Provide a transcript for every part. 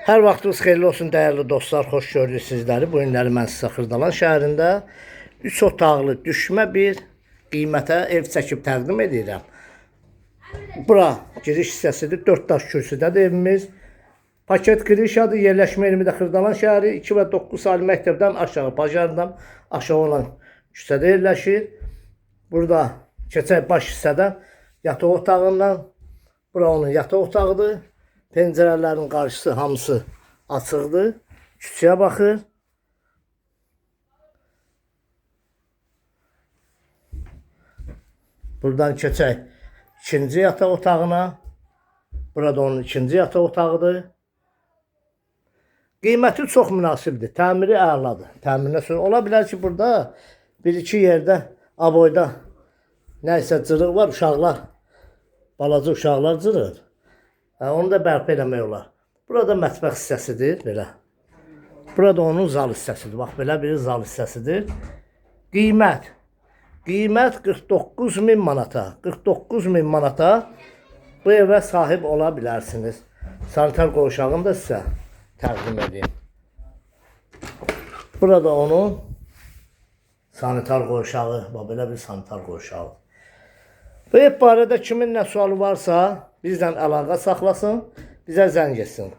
Hər vaxtınız xeyirli olsun dəyərli dostlar, xoş gördük sizləri. Bu günləri mən sizə Xırdalan şəhərində 3 otaqlı düşmə bir qiymətə ev çəkib təqdim edirəm. Bura giriş hissəsidir, 4 daş kürsüdədir evimiz. Paket qirişadır, yerləşmə yerimi də Xırdalan şəhəri 2 və 9 saylı məktəbdən aşağı, Pajardan aşağı olan küçədə yerləşir. Burada keçək baş hissədən yataq otağından. Bura onun yataq otağıdır. Pəncərələrin qarşısı hamısı açıqdır. Küçəyə baxır. Buradan keçək ikinci yataq otağına. Burada onun ikinci yataq otağıdır. Qiyməti çox münasibdir. Təmiri əladır. Təmirinə sonra ola bilər ki, burada bir-iki yerdə aboyda nə isə cırıq var, uşaqlar, balaca uşaqlar cırır. Hə, onu da bərpa eləmək olar. Burada mətbəx hissəsidir, belə. Burada onun zal hissəsidir. Bax, belə bir zal hissəsidir. Qiymət. Qiymət 49 min manata. 49 min manata bu evə sahib ola bilərsiniz. Sanitar qovşağını da sizə təqdim edeyim. Burada onun sanitar qovşağı, bax belə bir sanitar qovşağı. Bu ev barədə kimin nə sualı varsa bizlə əlaqə saxlasın, bizə zəng etsin.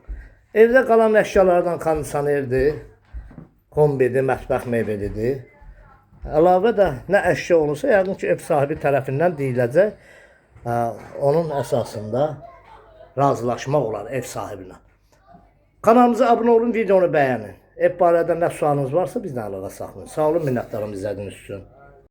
Evdə qalan əşyalardan kondisionerdir, kombidir, mətbəx mebelidir. Əlavə də nə əşya olursa, yəqin ki, ev sahibi tərəfindən deyiləcək, onun əsasında razılaşmaq olar ev sahibinə. Kanalımıza abunə olun, videonu bəyənin. Ev barədə nə sualınız varsa bizlə əlaqə saxlayın. Sağ olun, minnətdarım izlədiyiniz üçün.